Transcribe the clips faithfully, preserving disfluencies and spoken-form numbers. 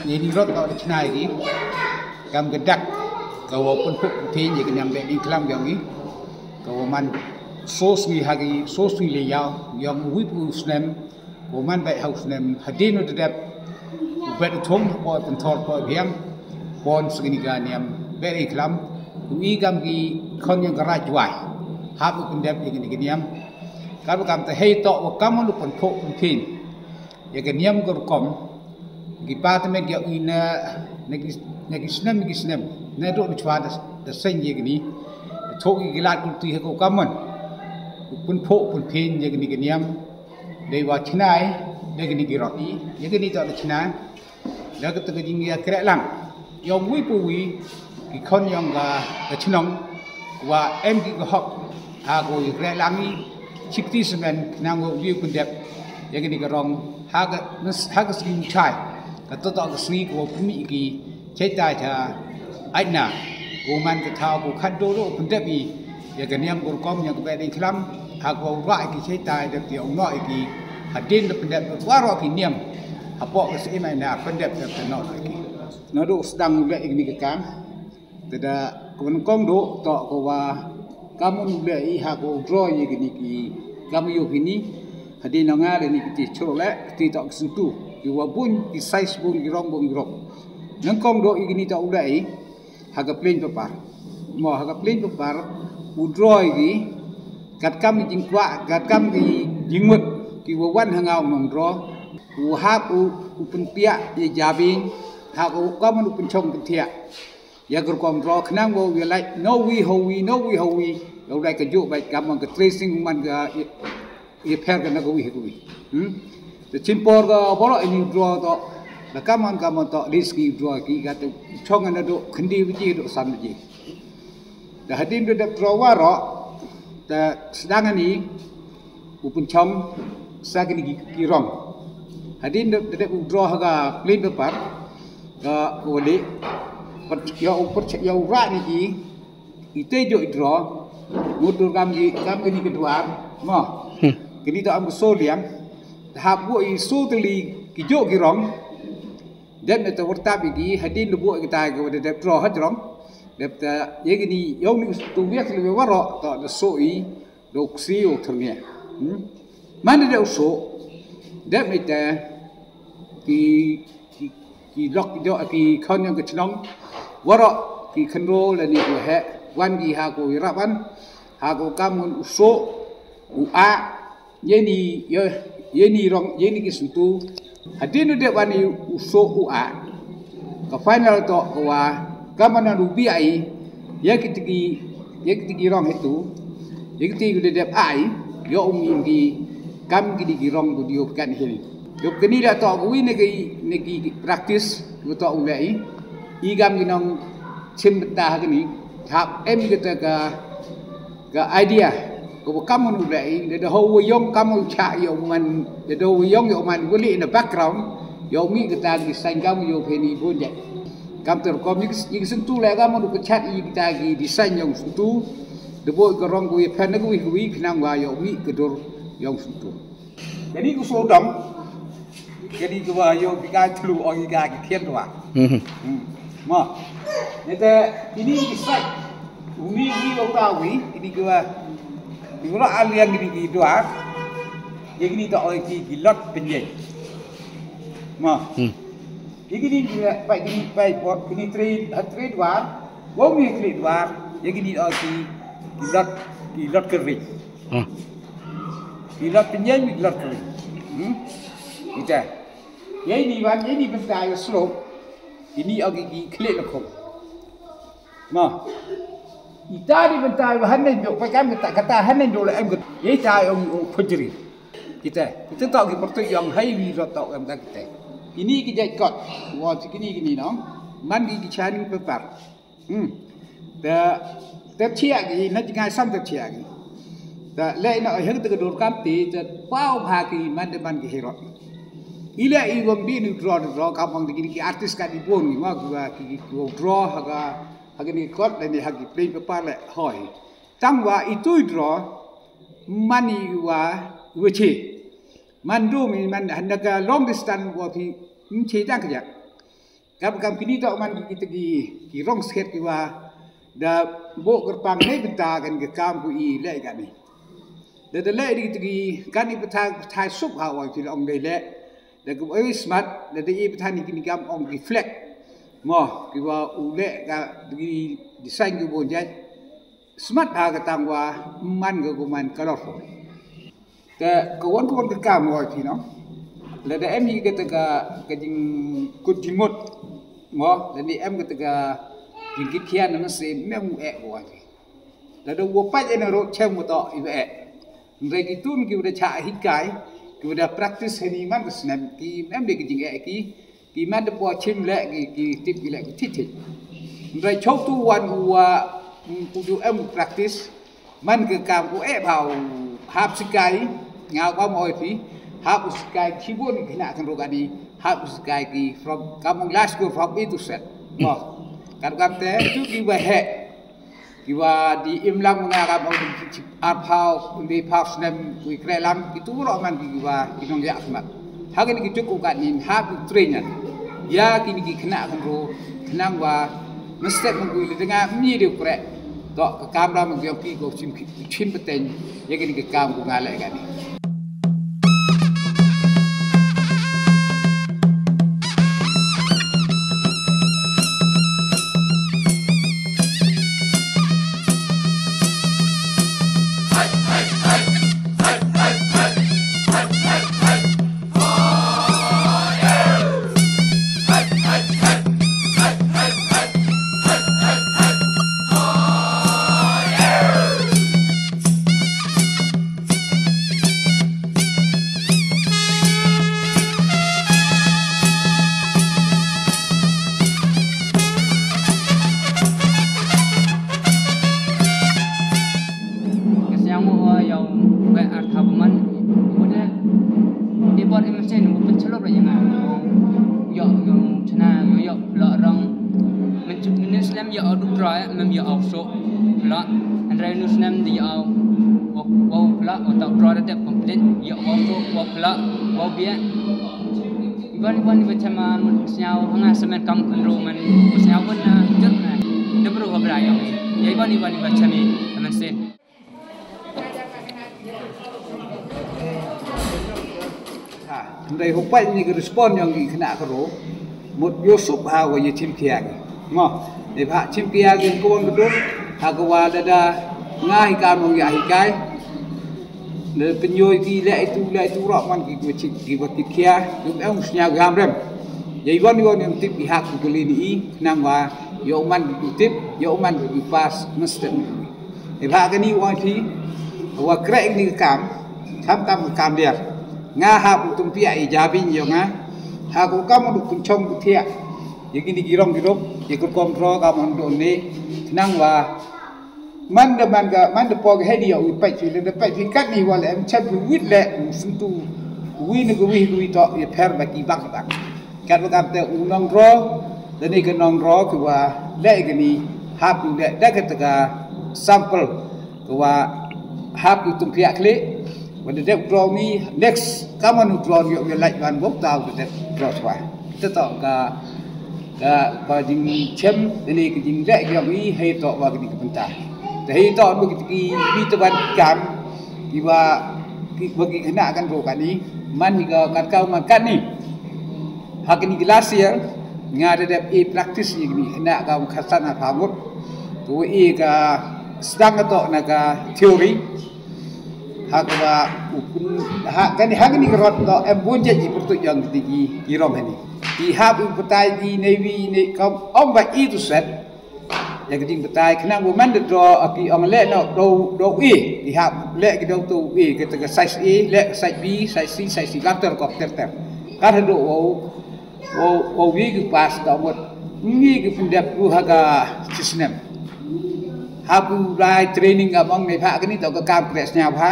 Ïa ini rot ka da chna ïa ki kam ka dak ka wa pun puk pun pin ïa ka niam beh ning klam yong i ka wa man so sngi ha ki so sngi le yaw yong wi pu snem. Ko man beh ha u snem hadien u dep u bet u thung po pynthor po biang pon sgini ga niam beh i klam u i kam ki khon yang ka raj wai hap u pyndep i kini ki niam. Ka kam te hei to wa kam u pynpok pynpin ya ka niam ka rukom ki pa te met ya u i na na ki na ki snem ki snem na do ni chwa da da sen ya kini thok ki lad ku ti ha ko kam man u pynpok pynpin ya kini ki niam. Dei wa chnai dei kini ki rot i ya kini to da chnai da ka ta ka jing ya krek lang yong wi pu wi ki khon yong ka ka chnong wa em ki ka hok ha ko i krek lang i chik ti semen nang wo wi pyndep ya kini ka rong ha ka ha ka sing chai ka to to ka sing ko pmi ki chai tai ta ai na ko man ka thau ko khat do do pyndep i ya ka niam ko kom ya ka beh ding klam ha ko wa ki chai tai da ti ong no i ki hadien da pyndep wa ro ki niam ha po ka sing ai na pyndep da ta no i ki na do sdang le i ni ka kam te da ko man kong do to ko wa kam un le i ha ko dro i ki ni ki kam yo ki ni hadien nga le ni ki ti chro le ti to ki sentu ki wa bun ki size bun ki rong bun ki rong nang kong do i ki ni to u le i ha ka plain paper. Mo ha ka plain paper u dro i ki kat kam i jingkwah kat kam i jingmut ki wa wan ha nga u nong dro u hap u u pynpiak i jabing ha u kam u pynchong pyntiak ya ka rukom dro khnang wo wi lai no wi ho wi no wi ho wi lo lai ka juk bai kam ka tracing man ka i pher ka na ka wi ka wi. Hmm. Te chin por ka boro ini dro to da kam man kam to riski dro ki ka te chong na do khndi wi ji do san ji. Da hadien da dep dro wa ro da sdang ani u pynchong sa kini ki rong hadien da dep u dro ha ka plain paper ka wali pat ya u pat ya u ra ni ki i te jo i dro mutur kam ki kam kini ki dwar mo kini to am so liang hap go i so teli ki jo ki rong dep ne te wartap i ki hadien da bo i ki ta ki dep dro ha jrong dep te ye kini yong ni tu wiak le waro to da so i do ksi o thurnia. Man de u so dep ni te ki ki ki lok ki do ki khon yang ke chnong waro ki khenro le ni ko he wan ki ha ko iraban ha ko kam ngun u so u a ye ni ye ni rong ye ni ki sentu. Hadien u dep ani u so u a ka final to ka wa ka mana lu bi ai ya ki tiki ya ki tiki rong hitu ya ki tiki dep ai yo u mi ki kam ki di ki rong ku dio kan hini. Yo kini da to ku wi ne ki ne ki practice ku to u lai i gam ki nong chim ta ha kini hap em ki ta ka ka idea ko ba kam nu da i da da ho yong kam u cha yo man da da ho yong yo man wali in the background yo mi ka ta ki san kam yo phe ni bun ja kam ter ko mi ki sentu le kam nu ka chat i ki ta ki design yong sentu de bo ka rong ko i phe na ko wi ko wi khnang wa yo mi ka dur yong sentu. Jadi ko so dam jadi ko wa yo ki ka tlu o ki ka ki thian wa. Ma ne te ini ki sai umi ki o ka wi ini ki wa ki wa aliang ini ki dua ye kini to oi ki ki lot penjai. Ma ye kini ki pai kini pai pot kini tri ha tri dua wo mi tri dua ye kini oi ki ki lot ki lot kering. Ki lot penjai ki lot kering. Ita ye ini wan ye ini bentai slope ini oi ki ki klik lakum. Ma ita di bentai wa hanen jo pa kam kata kata hanen jo la em kata ita ong ong pujri. Kita kita tak ki pertu yang hai wi rot tak em kata kita ini ki jai kot wa kini kini nong man ki ki chani pepar. Hmm. Ta ta chia ki na jingai sam ta chia ki ta le na heng ta dur kam ti ta pau ha ki man de man ki herot. Ile i wam bi ni draw draw ka pang ki ki artist ka di bon ni ma ki ki draw ha ka ha ki ni kot le ni ha ki plain paper le hoi tang wa i tui draw mani wa weche man du mi man na ka long distance wa phi mche dang ka ja Kam kam kini to man ki kita ki ki rong sket ki wa da bo kerpang ne benta kan ke kam ku i le ka ni. Da da le di kita ki kan i benta benta sup ha wa ki ong dei le. Da ku oi smat da da i benta ni kini kam ong ki flag. Mo ki wa u le ka di design ki bo jai. Smat ha ka tang wa man ka ku man colorful. Te ka wan ka wan ka kam wa ki no. Lada em hi ka ta ka ka jing kut jingmut. Mo lada em ka ta ka jing kit khian na se mem u e wa ki. Lada wa pa je na ro chem mo to i ba e. Ndai ki tun ki udah cha hi kai ki udah practice hani man ka snem ki mem de ki jing e ki. Ki man de po chim le ki ki tip ki le ki tit tit. Ndai chok tu wan wa ku ju em practice. Man ke kam ku e bau hap sikai nga kam oi pi hap sikai kibun kena kan rogani hap sikai ki from kamung last ku from itu set. Oh, kan kam te tu ki ba he ki ba di im lang nga kam oi di ar pau di pau snem ku kre lam itu ro man ki ba ki nong ya smat. Hagin ki juk u kat nin hap u train yan. Ya kini ki kena kan ro kenang wa mesti mengui di tengah mi di kre. Tok ke kam ram mengui ki ko chim chim peteng. Ya kini ki kam ku ngale kani. Ka sñiaw mo wa yow we ar tha bman. Wada i bor i machine wa pynchlur ya nga. Yow yow chna yow yow pla rong. Mynchuk mynne slem yow du dra mem yow so pla. Hynrei nu slem di yow wa pla wa ta dra da dep complete yow wa so wa pla wa bia. Iban iban iba chama mut sñiaw hanga semen kam kynru man sñiaw ban na jut na. Debru habra yong. Ya iban iban iba chami man sin. Ha, ndai hupai ni ke respond yong ki kena karo. Mut Yusuf ha wa ye chim kia ki. Mo, ne ba chim kia ki ko won dur ha ko wa da da nga hi ka mo ya hi kai. Le penyoi ki le itu le itu ro man ki ko chim ki wa ki kia. Yum em sñiaw gam rem. Ya iwan iwan yang tip i hak ko lini i nang wa yo man ki tip yo man ki pas mesti. E ba kani wa ki wa krek ni kam. Kam tam kam dia. Nga ha bu tum pia i jabin yo nga. Ha ko kam du kun chong bu tia. Ye kini girong girong ye ko kom ro kam on do ne. Nang wa man da man ga man da po ga hedi yo u pet fi le da pet fi kat ni wa le em chat fi wit le. Sentu wi ni ko wi wi to ye per ba ki bak bak. Kat ba kat te u nong ro da ni ka nong ro ki wa le ga ni hap u le da ka ta ka sample ki wa hap u tum piak le. Wa da dep draw ni next ka man u draw ni u le lait ban bok ta u da dep draw swa. Te to ka ka ba jing chem da ni ka jing le ki yong i hei to wa ka ni ka penta. Te hei to ba ki ki bi te ban kam ki wa ki wa ki kena kan ro ka ni man ni ka kat ka man kan ni. Ha kini ki last year nga da dep i practice i kini na ka khastan ha phamut. Tu i ka sedang ka to na ka theory. Ha ka ba u kun ha kani ha kini ka rot to em bun je i purtu yang kini ki ki rom hani. I ha bu patai ki nevi ne kam om ba i tu set. Ya ka jingbatai khnang ba man da draw a ki ong leh noh daw daw A, ki hap leh ki daw to A, kata ka size A leh ka size B, size C, size C, ka ter kop ter ter. Ka haduh wow wow wow wi ki pass ka mut ngi ki pyndep ruh ha ka chi snem. Hap u rai training ka mong nei pha kani to ka kam kreh sñiaw pha.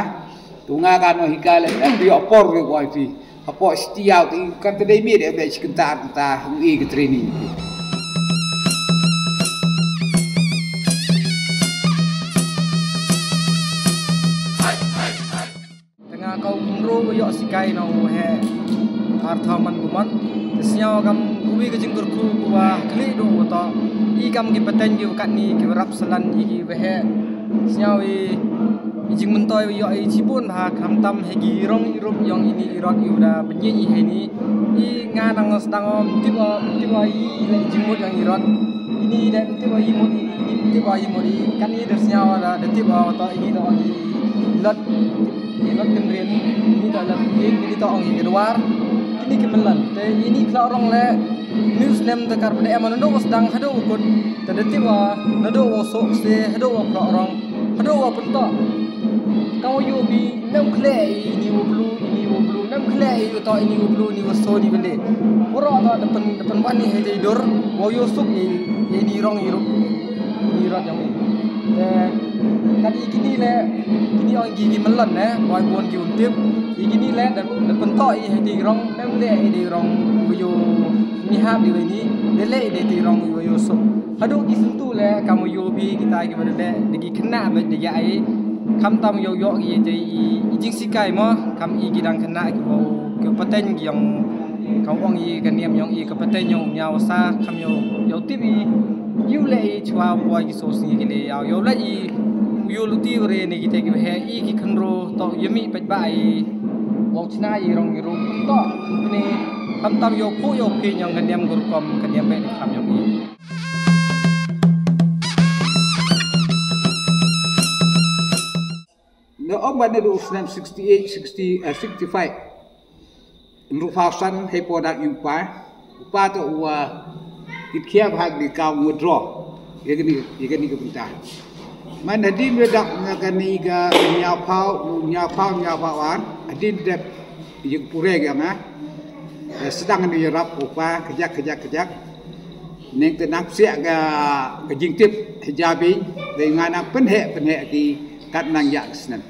Tu nga ka no hi ka leh nang dio por wi wai phi. Hapoh siti ïa u, kan te dei miet ïa u dei shi kynta ar kynta u i ka training. Te nga ka u kumro ba ïoh sikai na u he. Ar thaw man kumon. Te Sñiaw kam kawi ka jingkyrkhu kawa khlieh duh wa toh i kam ki pateng kiwa katni kiwa rap salan i kiwa heh. Sñiaw i, i jingmyntoi wa ïoh i chibun bha khamtam ha ki rong i rup yong ini i rot iwa da bynñiej i heini. I nga nang sdang o, ym tip o, ym tip o i leh i jingmut yong i rot. Ini leh ym tip o i mut i, ini ym tip o i mut i. Katni da sñiaw da, da tip o wa toh ini da ong i lot. Ki lot kynrien, ini toh lot kynrien, ini toh ong i ka dwar, kini ki mynlon. Te ini khlok rong leh, news nem te kar bad em naduh wa sdang haduh wa kut, te da tip wa naduh wa suk se, haduh wa khlok rong, haduh wa pyntoh. Kam wa yoh bi, nem khleh i, ini wa blue, ini wa blue, nem khleh i, toh ini wa blue, ini wa so, ini wa le. Waroh toh da pyn, da pynwan i hei te i dur, wa yoh suk i, ini rong i rup. Ini rot yong i. Te, kat i kini leh, kini ong ki ki mynlon ne, boi bun ki ym tip. I kini leh, da, da pyntoh i hei te i rong, nem leh i te i rong, wa yoh, ni hap i wa ini, da leh i te i rong, wa yoh suk. Haduh ki syntu leh, kam wa yoh bi, kita kiwa da leh, da ki khynnah bad da ïa i. Khamtam yoh yoh i te i, i jingsikai mo, kam i ki dang khynnah kiwa, kiwa pateng ki yong, kam ong i ka niam yong i ka pateng yong u ñiaw sa, kam yoh, yoh tip i, Ïoh leh i chwa poi ki so sngi ki le ïaw. Ïoh leh i, ïoh luti ware ne ki te ki he i ki khynro toh ïa mih peit ba i. Wow chna i rong i rong toh ne khamtam ïoh phu ïoh phi ñiang ka niam gur kom ka niam beh ne kham ïoh i. Nga ong ba naduh u snem sixty-eight, sixty, eh, sixty-five. Hynriewphaw san hei por dak ïa u pa. U pa te u, uh, kit khiah bha kani ka withdraw. Ïa kani, ïa kani ka bynta. Man hadien ba dak nga kani ka hynñiewphaw, hynñiewphaw, hynñiewphaw ar. Hadien dep ïa ka pure ka nga. Eh, sdang kani ïarap u pa, kajak, kajak, kajak. Neng te nang psiah ka, ka jingtip, hijab i, dei nga nang pynheh, pynheh ki, kat nang ïa ka snem.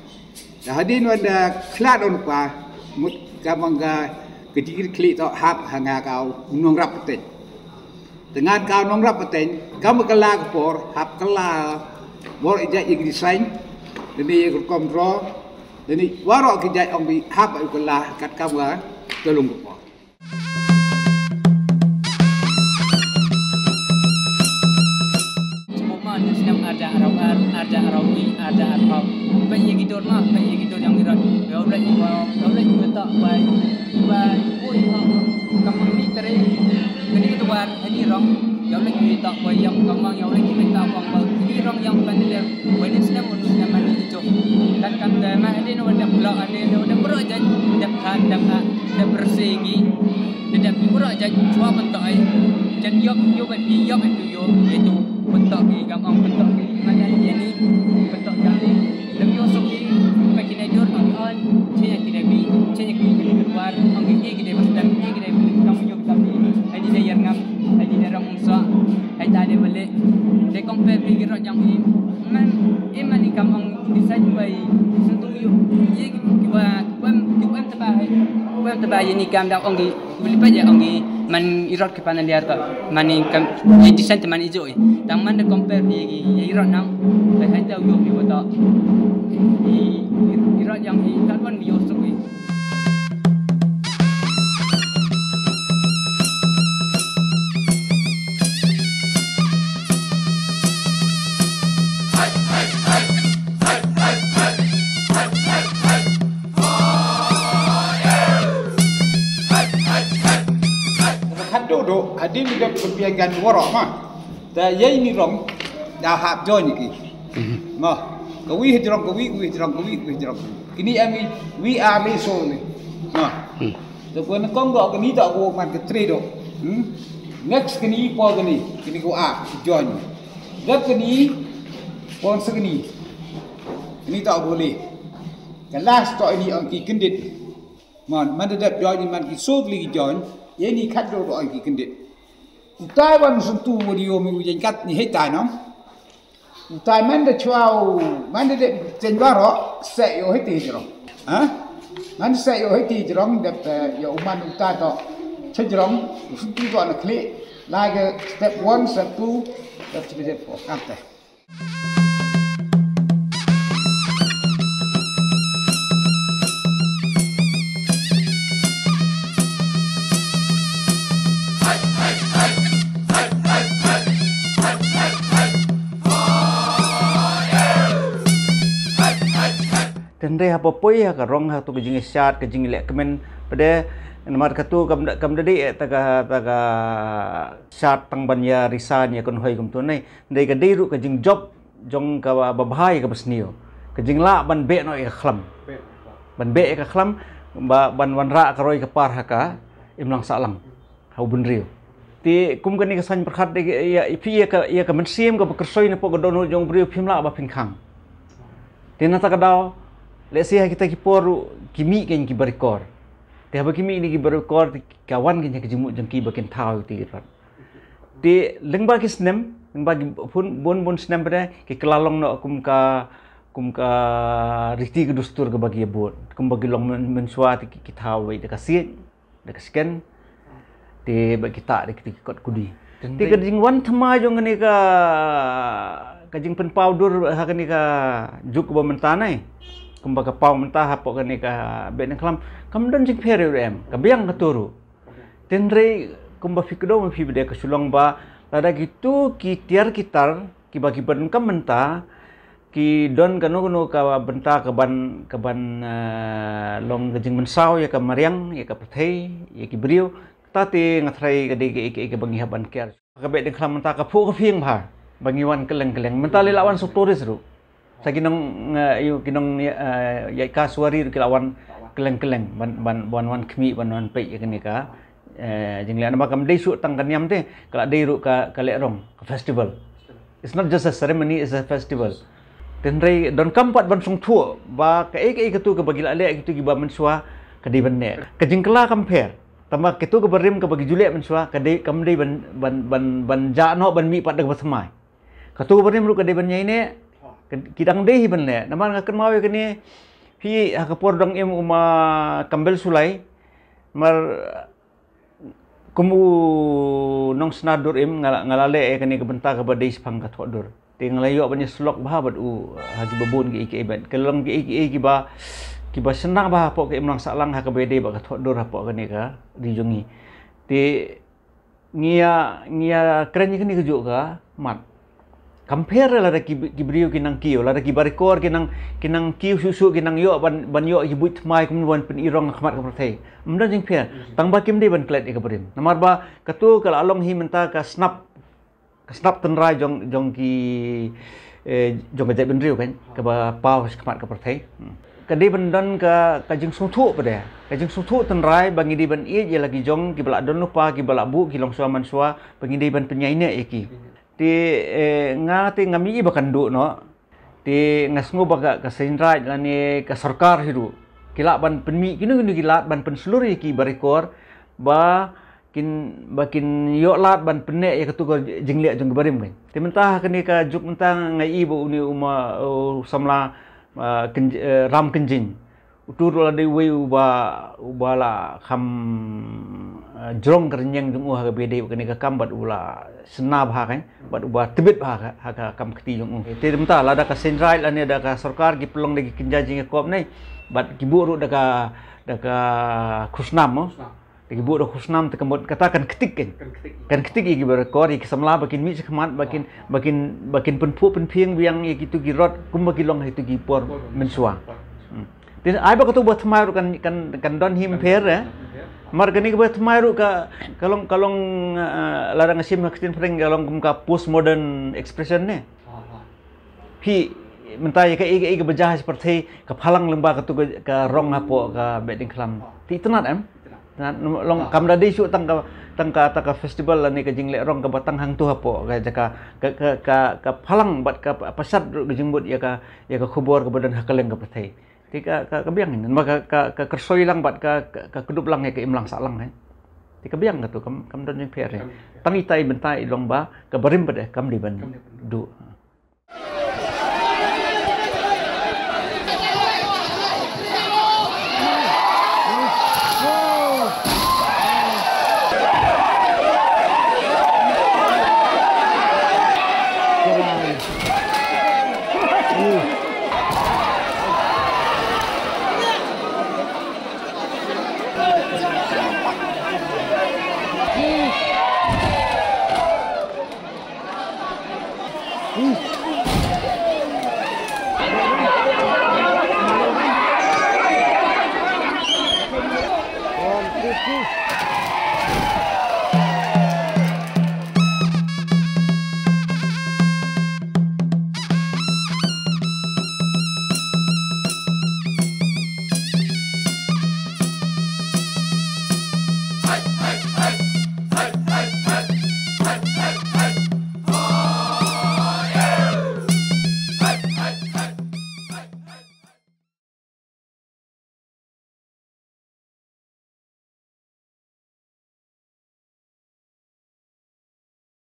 Da hadien wan da khlad on pa, mut ka mang ka, ka jingkit khlieh toh hap ha nga ka u nongrap pateng. Te ngan ka u nongrap pateng, ka ma ka la ka por, hap ka la, bor ija i design, dani ka rukom draw, dani waroh ki jait ong bi hap u ka la, kat ka wa, ka lung ka por. Sbuk ma, ynda snem arja arau ar, arja arau wi, arja arau. Peit ïa ki dur ma, peit ïa ki dur ïa ngi rot. Ïa u leit ïa u, ïa u leit ïa u tak bai, bai, ui, ma, ma. Kam pang ni tare. Kani ka dwar, hani rong. Ïa u leit ïa u tak bai, ïa u kam mang, ïa u leit ïa u tak bang, bang. Hani rong ïa u kan dia. Bai ni snem, unu snem mani. Kat kam da ma hadien wa dep lok hadien wa dep rok jait dep khat dep khat dep rse gi. Da dep rok jait chwa pyntok ai. Jan yop yop ai pi yop ai pi yop ïa tu pyntok gi kam ong pyntok gi. Ma jan ïa ni pyntok jan ni. Lem ïa suk gi pa ki nai dur ong on. Chen ïa ki dei bi chen ïa ki dei bi war ong ki ki dei bas dang ki dei bi kam ïa kam ni. Ai ni dei ïa ngam ai ni dei rong ung sa. Ai ta dei balik. Dei compare bi ki rok jang i. Man i man i kam ong Design bai sentuh yu. Ye ki wa wan ki wan teba hai. Wan teba ye ni kam da ong ki beli pa ye ong ki man irot ki panaliar ka man ni kam ye design te man ijo i. Tang man da compare ni ye irot nang. Bai hai tau yu ki wa ta. I irot yang i kat wan bi yo suk i. Khat do do hadien dep pynbiang gan waroh ma. Ta yei ni rong da hap join ki. Ma ka wi hijrong ka wi wi hijrong ka wi wi hijrong. Kini ami wi a li so ni. Ma. Te pun kong do kini ta ko man ke tri do. Hmm? Next kini po kini kini ko a join. Dep kini pon se kini. Kini ta ko le. Ke last to ini ong ki kendit. Man man dep join man ki so kli join. Ye ni khat do do ong ki kendit. Utai wan sentu video mi ujen kat ni hei tai nong. Utai man da chwa u man da dep chen baro se yo hei ti jrong. Ha? Man se yo hei ti jrong dep yo uman utai to. Che jrong sentu to na kli. Lai ke step one, step two, step three, step four. Kam te. Te haba poi ha ka rong ha tu ka jingshad, ka jingleh kmen, pade namar ka tu kam da, kam da dei eh ta ka, ta ka shad tang ban ïa risa ïa kynhoi kumtu ne. Dei ka dei ruh ka jingjop jong ka ba, ba bha ïa ka basniew. Ka jinglah ban beh noh ïa ka khlam. Ban beh ïa ka khlam, ba, ban wanrah ka roi ka par ha ka imlang sahlang ha u bynriew. Te kum kane ka saiñ pyrkhat de ïa, ïa phi ïa ka, ïa ka mynsiem kaba kyrsoi na pok ka dohnud jong u briew phim lah ba phin khang. Te na ta ka daw, lehse ha kita ki por ruh ki mih kein ki barekor. Te haba ki mih ne ki barekor te ka wan kein ha ka jingmut jong ki ba kin thaw ïa ki rot. Te lyngba ki snem, lyngba ki bun, bun, bun snem pade, ki kylla long noh kum ka, kum ka riti ka dustur kaba ki ïa bud. Kumba ki long myn, mynshuwa te ki, ki thaw wei da ka siej, da ka sken. Te ba ki tah da kita ki kot kudi. Te ka jingwan thymmai jong kane ka, ka jingpynpaw dur ha kane ka juk ba mynta ne. Kumba ka paw mynta hapoh kane ka Behdeiñkhlam. Kam don jingpher ïa u em. Ka biang ka tu ruh. Tynrai kumba phi kdew ma phi bad ka shu long ba lada kitu ki tiar ki tar kiba, kiba donkam mynta, ki don kano kano ka bynta ka ban, ka ban, eh, long ka jingmynsaw ïa ka mariang, ïa ka pyrthei, ïa ki briew. Kata te nga tharai ka dei ka, ka, kaba ngi hap ban kiar. Ka Behdeiñkhlam mynta ka phuh ka phieng bha ba ngi wan kylleng kylleng. Mynta lei la wan suk tourist ruh. Sa ki nong, eh, ïa, ki nong, eh, ïa ka suwari ruh ki la wan kylleng kylleng ban, ban, ban wan khmih, ban wan peit ïa kane ka, eh, jingleh. Namar kam dei shuh tang ka niam te, ka la dei ruh ka, ka leh rong, ka festival. It's not just a ceremony, it's a festival. Tynrai donkam pat ban sngewthuh ba kaei kaei katu kaba ki la leh kitu kiba mynshuwa ka dei ban neh. Ka jingkylla kam pher. Tangba kitu kaba rim kaba ki ju leh mynshuwa ka dei, kam dei ban, ban, ban, ban jah noh ban mih pat da kaba thymmai. Katu kaba rim ruh ka dei ban ïaineh. Ki dang dei hi ban leh. Namar nga kynmaw ïa kane phi ha ka por dang im u ma Kambel Sulai. Mar kum u nongsynshar dur im nga la, nga la leh ïa kane ka bynta kaba dei shaphang ka thoh dur. Te nga la ïoh ban ïasyllok bha bad u ha kiba bun kiei kiei bad ka long kiei kiei kiba, kiba shynna bha hapoh ka imlang sahlang ha kaba ïadei bad ka thoh dur hapoh kane ka ri jong ngi. Te ngi ïa, ngi ïa kren ïa kane kajuh ka mat. Kam pher lada ki, ki briew ki nang kiew, lada ki barekor ki nang, ki nang kiew shuh shuh, ki nang ïoh ban, ban ïoh ki buit thymmai kumno ban pynirong ha khmat ka pyrthei. Ym don jingpher. Tangba kim dei ban klet ïa ka barim. Namar ba katu ka la long hi mynta ka snap, ka snap tynrai jong, jong ki, eh, jong ka jaitbynriew kan, kaba paw ha khmat ka pyrthei. Hmm. Ka dei ban don ka, ka jingsngewthuh pat de. Ka jingsngewthuh tynrai ba ngi dei ban ïeit ïa la ki jong kiba la don lypa, kiba la buh ki longshuwa manshuwa, ba ngi dei ban pynïaineh ïa ki. Te, eh, nga te ngam ïohi ba kan duh noh. Te nga sngew ba ka, ka seiñ raij lane ka sorkar hi ruh ki lah ban pynmih kino kino ki lad ban pynshlur ïa ki barekor ba kin, ba kin ïoh lad ban pynneh ïa katu ka jingleh jong ki barim kan. Te mynta ha kane ka juk mynta nga ïohi ba une u ma, u samla, ah, Kyn-, eh, Ram Kynjing. Utu ruh la dei uwei uba, uba la kham, eh, jrong ka rynïeng jong u ha kaba ïadei bad kane ka kam bad u la shynna bha kan, bad uba tbit bha ha ka, ha ka kam kti jong u. Te mynta lada ka seiñ raij lane da ka sorkar ki pynlong da ki kynja jingïakop ne, bad ki buh ruh da ka, da ka khusnam mo. Te ki buh da khusnam te ka mut kata kan ktik kan. Kan ktik. Kan ktik ïa ki barekor, ïa ki samla ba kin mih shakhmat, ba kin, ba kin, ba kin pynphuh pynphieng biang ïa kitu ki rot kumba ki long ha kitu ki por mynshuwa. Hmm. Te ai ba katu ba thymmai ruh kan, kan, kan don hi ym pher, eh. Mar kane kaba thymmai ruh ka, ka long, ka long, eh, lada nga shim ha ka ktien phareng ka long kum ka postmodern expression ne. Phi mynta ïa kaei kaei kaba jia ha pyrthei ka phalang lyngba katu ka, ka rong hapoh ka Behdeiñkhlam. Te itynnad em? Itynnad. Long kam da dei shuh tang ka, tang ka, tang ka festival lane ka jingleh rong kaba tang hangtu hapoh ka jaka, ka, ka, ka, ka phalang bad ka pashat ruh ka jingmut ïa ka, ïa ka khubor kaba don ha kylleng ka pyrthei. Te ka, ka, ka biang namar ka, ka, ka kyrsoi lang bad ka, ka, ka kdup lang ïa ka imlang sahlang kan. Te ka biang katu kam, kam don jingpher. Tang itai mynta i long ba ka barim pat de kam dei ban duh.